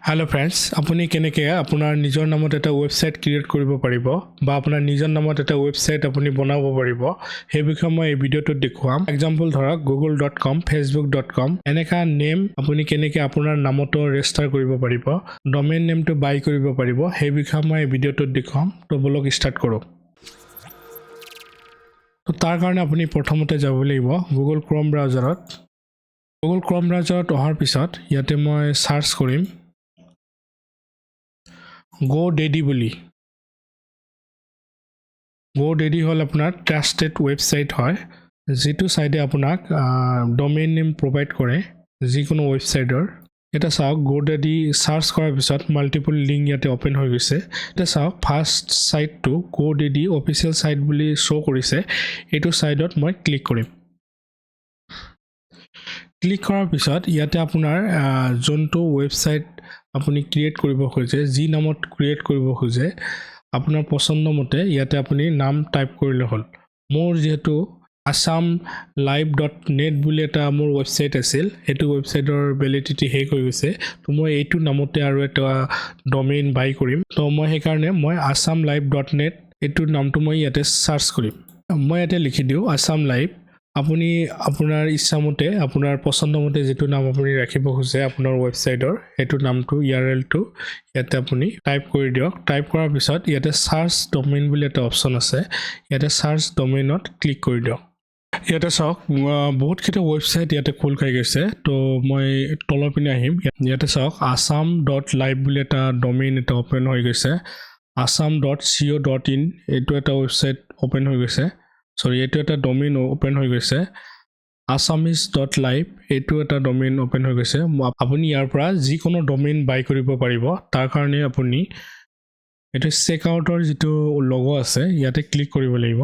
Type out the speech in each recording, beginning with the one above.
Hello' friends, আপুনি কেনেকৈ আপোনাৰ নিজৰ নামত এটা ৱেবছাইট ক্ৰিয়েট কৰিব পাৰিব বা আপোনাৰ নিজৰ নামত এটা ৱেবছাইট আপুনি বনাব পাৰিব, সেই বিষয়ে মই এই ভিডিঅ'টোত দেখুৱাম। এক্সাম্পল ধৰক google.com, facebook.com, এনেকুৱা নেম আপুনি কেনেকৈ আপোনাৰ নামতো ৰেজিষ্টাৰ কৰিব পাৰিব, ডমেইন নেমটো বাই কৰিব পাৰিব, সেই বিষয়ে মই এই ভিডিঅ'টোত দেখুৱাম। তো ব'লক, ষ্টাৰ্ট কৰোঁ। তো তাৰ কাৰণে আপুনি প্ৰথমতে যাব লাগিব গুগল ক্ৰম ব্ৰাউজাৰত। গুগল ক্ৰম ব্ৰাউজাৰত অহাৰ পিছত ইয়াতে মই চাৰ্চ কৰিম গ' ডেডি বুলি। গ' ডেডি হ'ল আপোনাৰ ট্ৰাষ্টেড ৱেবছাইট হয়, যিটো ছাইটে আপোনাক ডমেইন নেম প্ৰভাইড কৰে যিকোনো ৱেবছাইটৰ। এতিয়া চাওক, গ' ডেডি চাৰ্চ কৰাৰ পিছত মাল্টিপল লিংক ইয়াতে অ'পেন হৈ গৈছে। এতিয়া চাওক, ফাৰ্ষ্ট ছাইটটো গ' ডেডি অফিচিয়েল ছাইট বুলি শ্ব' কৰিছে। এইটো ছাইটত মই ক্লিক কৰিম। ক্লিক কৰাৰ পিছত ইয়াতে আপোনাৰ যোনটো ৱেবছাইট আপুনি ক্ৰিয়েট কৰিব খোজে, যি নামত ক্ৰিয়েট কৰিব খোজে, আপোনাৰ পচন্দ মতে ইয়াতে আপুনি নাম টাইপ কৰিলে হ'ল। মোৰ যিহেতু আছাম লাইভ.নেট বুলি এটা মোৰ ৱেবছাইট আছিল, সেইটো ৱেবছাইটৰ ভেলিডিটি শেষ হৈ গৈছে। তো মই এইটো নামতে আৰু এটা ডমেইন বাই কৰিম। তো মই সেইকাৰণে মই আছাম লাইভ.নেট এইটো নামটো মই ইয়াতে চাৰ্চ কৰিম। মই ইয়াতে লিখি দিওঁ আছাম লাইভ। আপুনি আপোনাৰ ইচ্ছামতে, আপোনাৰ পচন্দমতে যিটো নাম আপুনি ৰাখিব খোজে আপোনাৰ ৱেবছাইটৰ, সেইটো নামটো, ইউআৰএলটো ইয়াতে আপুনি টাইপ কৰি দিয়ক। টাইপ কৰাৰ পিছত ইয়াতে চাৰ্চ ডমেইন বুলি এটা অপশ্যন আছে। ইয়াতে চাৰ্চ ডমেইনত ক্লিক কৰি দিয়ক। ইয়াতে চাওক, বহুতকেইটা ৱেবছাইট ইয়াতে খোল খাই গৈছে। তো মই তলৰ পিনে আহিম। ইয়াতে চাওক, আছাম.লাইভ বুলি এটা ডমেইন এটা অ'পেন হৈ গৈছে। assam.co.in, এইটো এটা ৱেবছাইট অ'পেন হৈ গৈছে, চৰি, এইটো এটা ডমেইন অ'পেন হৈ গৈছে। আছামিজ.লাইভ, এইটো এটা ডমেইন অ'পেন হৈ গৈছে। আপুনি ইয়াৰ পৰা যিকোনো ডমেইন বাই কৰিব পাৰিব। তাৰ কাৰণে আপুনি এইটো চেক আউটৰ যিটো লগ' আছে, ইয়াতে ক্লিক কৰিব লাগিব।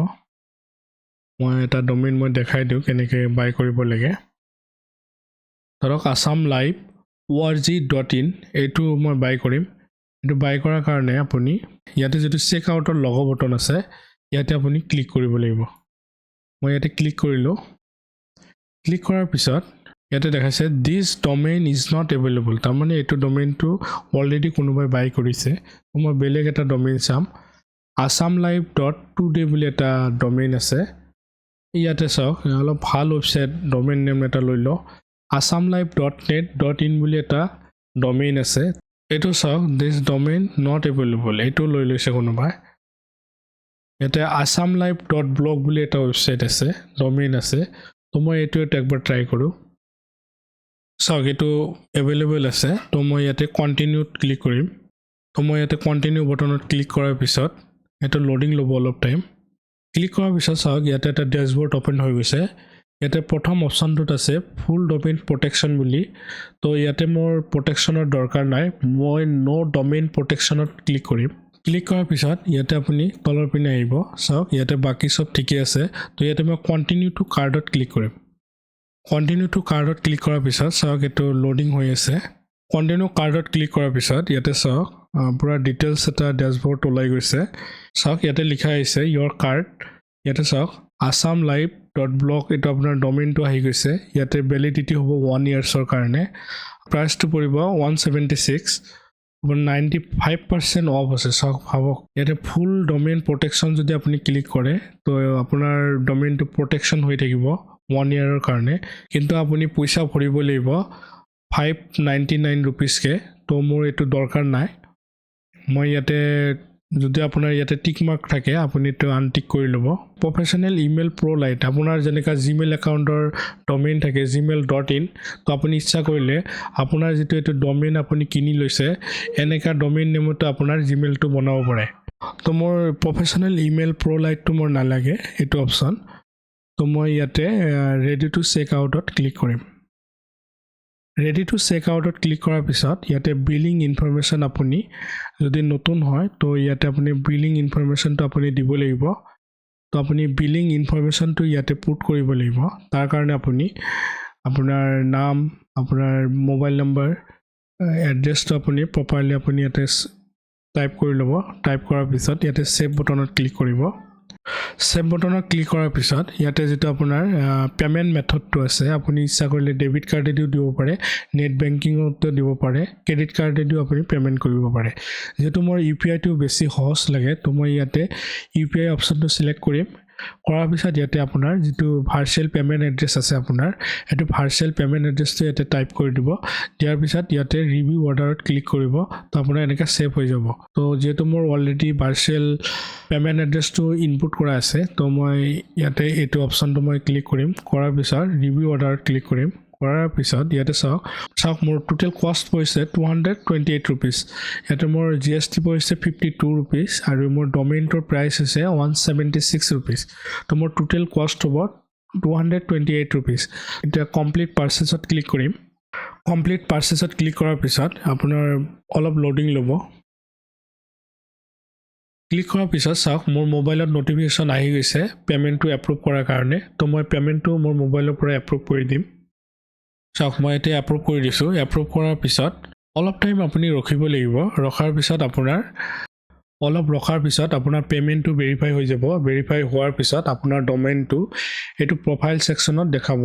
মই এটা ডমেইন মই দেখাই দিওঁ কেনেকৈ বাই কৰিব লাগে। ধৰক আছাম লাইভ org.in, এইটো মই বাই কৰিম। এইটো বাই কৰাৰ কাৰণে আপুনি ইয়াতে যিটো চেক আউটৰ লগ' বটন আছে, ইয়াতে আপুনি ক্লিক কৰিব লাগিব। মই ইয়াতে ক্লিক কৰিলোঁ। ক্লিক কৰাৰ পিছত ইয়াতে দেখাইছে "This domain is not available"। তাৰমানে এইটো ডমেইনটো অলৰেডি কোনোবাই বাই কৰিছে। মই বেলেগ এটা ডমেইন চাম। আছাম লাইভ.টুডে বুলি এটা ডমেইন আছে। ইয়াতে চাওক, অলপ ভাল ৱেবছাইট ডমেইন নেম এটা লৈ লওঁ। আছাম লাইভ.নেট.ইন বুলি এটা ডমেইন আছে। এইটো চাওক, "This domain not available", এইটো লৈ লৈছে কোনোবাই। ইয়াতে আছাম লাইভ.ব্লগ বুলি এটা ৱেবছাইট আছে, ডমেইন আছে। তো মই এইটো এটা একবাৰ ট্ৰাই কৰোঁ। চাওক, এইটো এভেইলেবল আছে। তো মই ইয়াতে কণ্টিনিউত ক্লিক কৰিম। তো মই ইয়াতে কণ্টিনিউ বটনত ক্লিক কৰাৰ পিছত এইটো লোডিং ল'ব অলপ টাইম। ক্লিক কৰাৰ পিছত চাওক, ইয়াতে এটা ডেছবৰ্ড অ'পেন হৈ গৈছে। ইয়াতে প্ৰথম অপশ্যনটোত আছে ফুল ডমেইন প্ৰটেকশ্যন বুলি। তো ইয়াতে মোৰ প্ৰটেকশ্যনৰ দৰকাৰ নাই। মই ন' ডমেইন প্ৰটেকশ্যনত ক্লিক কৰিম। ক্লিক কৰাৰ পিছত ইয়াতে আপুনি তলৰ পিনে আহিব। চাওক, ইয়াতে বাকী চব ঠিকে আছে। তো ইয়াতে মই কণ্টিনিউ টু কাৰ্টত ক্লিক কৰিম। কণ্টিনিউ টু কাৰ্টত ক্লিক কৰাৰ পিছত চাওক, এইটো লোডিং হৈ আছে। কণ্টিনিউ কাৰ্টত ক্লিক কৰাৰ পিছত ইয়াতে চাওক, পূৰা ডিটেইলছ এটা ডেছবৰ্ড ওলাই গৈছে। চাওক, ইয়াতে লিখা আহিছে "ইয়ৰ কাৰ্ট"। ইয়াতে চাওক, আছাম লাইভ.ব্লগ, এইটো আপোনাৰ ডমেইনটো আহি গৈছে। ইয়াতে ভেলিডিটি হ'ব 1 ইয়াৰ্ছৰ কাৰণে। প্ৰাইচটো পৰিব 176। 95% অফ আছে। চাওক, ভাবক, ইয়াতে ফুল ডমেইন প্ৰটেকশ্যন যদি আপুনি ক্লিক কৰে, তো আপোনাৰ ডমেইনটো প্ৰটেকশ্যন হৈ থাকিব 1 ইয়াৰৰ কাৰণে। কিন্তু আপুনি পইচা ভৰিব লাগিব 599 ৰুপিজকৈ। তো মোৰ এইটো দৰকাৰ নাই। মই ইয়াতে যদি আপোনাৰ ইয়াতে টিক মাৰ্ক থাকে, আপুনি এইটো আনটিক কৰি ল'ব। প্ৰফেচনেল ইমেইল প্ৰ' লাইট, আপোনাৰ যেনেকুৱা জিমেইল একাউণ্টৰ ডমেইন থাকে জিমেইল.ইন, তো আপুনি ইচ্ছা কৰিলে আপোনাৰ যিটো এইটো ডমেইন আপুনি কিনি লৈছে, এনেকুৱা ডমেইন নেমতো আপোনাৰ জিমেইলটো বনাব পাৰে। তো মোৰ প্ৰফেচনেল ইমেইল প্ৰ' লাইটটো মোৰ নালাগে এইটো অপশ্যন। তো মই ইয়াতে ৰেডি টু চেক আউটত ক্লিক কৰিম। ৰেডি টু চেক আউটত ক্লিক কৰাৰ পিছত ইয়াতে বিলিং ইনফৰমেশ্যন, আপুনি যদি নতুন হয়, তো ইয়াতে আপুনি বিলিং ইনফৰমেশ্যনটো আপুনি দিব লাগিব। তো আপুনি বিলিং ইনফৰমেশ্যনটো ইয়াতে পুট কৰিব লাগিব। তাৰ কাৰণে আপুনি আপোনাৰ নাম, আপোনাৰ মোবাইল নম্বৰ, এড্ৰেছটো আপুনি প্ৰপাৰলি আপুনি ইয়াতে টাইপ কৰি ল'ব। টাইপ কৰাৰ পিছত ইয়াতে ছেভ বটনত ক্লিক কৰিব। ছেভ বটনত ক্লিক কৰাৰ পিছত ইয়াতে যিটো আপোনাৰ পে'মেণ্ট মেথডটো আছে, আপুনি ইচ্ছা কৰিলে ডেবিট কাৰ্ডেদিও দিব পাৰে, নেট বেংকিঙতো দিব পাৰে, ক্ৰেডিট কাৰ্ডেদিও আপুনি পে'মেণ্ট কৰিব পাৰে। যিহেতু মোৰ ইউপিআইটো বেছি সহজ লাগে, তো মই ইয়াতে ইউপিআই অপশ্যনটো চিলেক্ট কৰিম। কৰাৰ পিছত ইয়াতে আপোনাৰ যিটো ভাৰ্চুৱেল পে'মেণ্ট এড্ৰেছ আছে আপোনাৰ, সেইটো ভাৰ্চুৱেল পে'মেণ্ট এড্ৰেছটো ইয়াতে টাইপ কৰি দিব। দিয়াৰ পিছত ইয়াতে ৰিভিউ অৰ্ডাৰত ক্লিক কৰিব। তো আপোনাৰ এনেকৈ ছেভ হৈ যাব। তো যিহেতু মোৰ অলৰেডি ভাৰ্চুৱেল পে'মেণ্ট এড্ৰেছটো ইনপুট কৰা আছে, তো মই ইয়াতে এইটো অপশ্যনটো মই ক্লিক কৰিম। কৰাৰ পিছত ৰিভিউ অৰ্ডাৰত ক্লিক কৰিম। কৰাৰ পিছত ইয়াতে চাওক চাওক, মোৰ টোটেল কষ্ট পৰিছে ₹228। ইয়াতে মোৰ জিএছটি পৰিছে ₹52 আৰু মোৰ ডমেইনটোৰ প্ৰাইচ হৈছে ₹176। তো মোৰ টোটেল কষ্ট হ'ব ₹228। এতিয়া কমপ্লিট পাৰ্চেছত ক্লিক কৰিম। কমপ্লিট পাৰ্চেছত ক্লিক কৰাৰ পিছত আপোনাৰ অলপ লোডিং ল'ব। ক্লিক কৰাৰ পিছত চাওক, মোৰ মোবাইলত ন'টিফিকেশ্যন আহি গৈছে পে'মেণ্টটো এপ্ৰুভ কৰাৰ কাৰণে। তো মই পে'মেণ্টটো মোৰ মোবাইলৰ পৰা এপ্ৰুভ কৰি দিম। চাওক, মই এতিয়া এপ্ৰুভ কৰি দিছোঁ। এপ্ৰুভ কৰাৰ পিছত অলপ টাইম আপুনি ৰখিব লাগিব। ৰখাৰ পিছত আপোনাৰ অলপ ৰখাৰ পিছত আপোনাৰ পে'মেণ্টটো ভেৰিফাই হৈ যাব। ভেৰিফাই হোৱাৰ পিছত আপোনাৰ ডমেইনটো এইটো প্ৰফাইল ছেকশ্যনত দেখাব,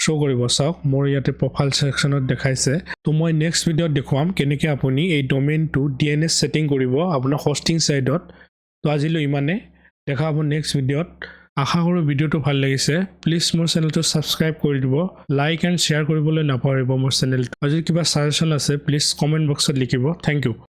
শ্ব' কৰিব। চাওক, মোৰ ইয়াতে প্ৰফাইল ছেকশ্যনত দেখাইছে। তো মই নেক্সট ভিডিঅ'ত দেখুৱাম কেনেকৈ আপুনি এই ডমেইনটো ডিএনএছ ছেটিং কৰিব আপোনাৰ হষ্টিং ছাইডত। তো আজিলৈ ইমানে, দেখা হ'ব নেক্সট ভিডিঅ'ত। আশা কৰোঁ ভিডিঅ'টো ভাল লাগিছে। প্লিজ মোৰ চেনেলটো ছাবস্ক্ৰাইব কৰি দিব, লাইক এণ্ড শ্বেয়াৰ কৰিবলৈ নাপাহৰিব মোৰ চেনেলটো। আৰু যদি কিবা ছাজেশ্যন আছে, প্লিজ কমেণ্ট বক্সত লিখিব। Thank U.